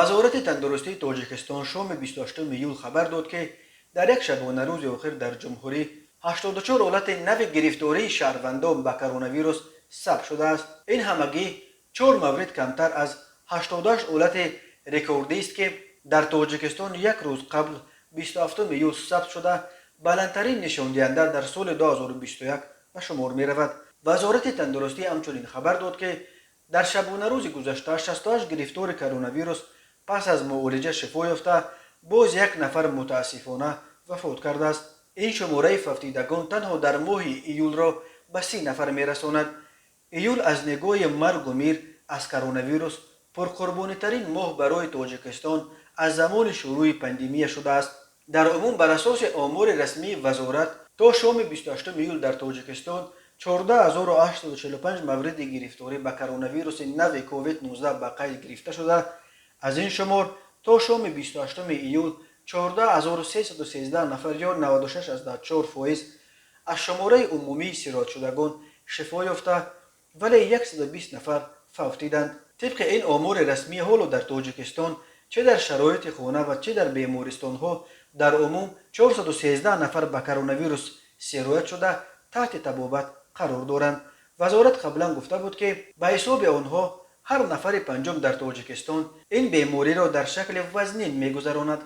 Вазорати тандурустии Тоҷикистон шоми 28 июл хабар дод, ки дар як шабонарӯзи охир дар ҷумҳурӣ 84 ҳолати нави гирифтории шаҳрвандон ба коронавирус сабт шудааст. Ин ҳамагӣ чор маврид камтар аз 88 ҳолати рекордист, ки дар Тоҷикистон як рӯз қабл, 27 июл, сабт шуда, баландтарин нишондиҳанда дар соли 2021 ба шумор меравад. Вазорати тандурустӣ ҳамчунин хабар дод, ки дар шабонарӯзи гузашта 68 гирифтори коронавирус пас аз муолиҷа шифо ёфта, боз як нафар мутаассифона вафот кардааст. Ин шумораи фавтидагон танҳо дар моҳи июлро ба 30 нафар мерасонад. Июл аз нигоҳи маргу мир аз коронавирус пурқурбонитарин моҳ барои Тоҷикистон аз замони шурӯи пандемия шудааст. Дар умум, бар асоси омори расмии вазорат, то шоми 28 июл дар Тоҷикистон 14 845 мавриди гирифторӣ ба коронавируси нави COVID-19 ба қайд гирифта шуда, аз ин шумор то шоми 28 июл 14 313 нафар ё 96,4% аз шумораи умумии сироятшудагон шифо ёфта, вале 120 нафар фавтиданд. Тибқи ин омори расмӣ, ҳоло дар Тоҷикистон чӣ дар шароити хона ва чӣ дар бемористонҳо дар умум 413 нафар ба коронавирус сироят шуда, таҳти табобат қарор доранд. Вазорат қаблан гуфта буд, ки ба ҳисоби онҳо ҳар нафари панҷум дар Тоҷикистон ин бемориро дар шакли вазнин мегузаронад.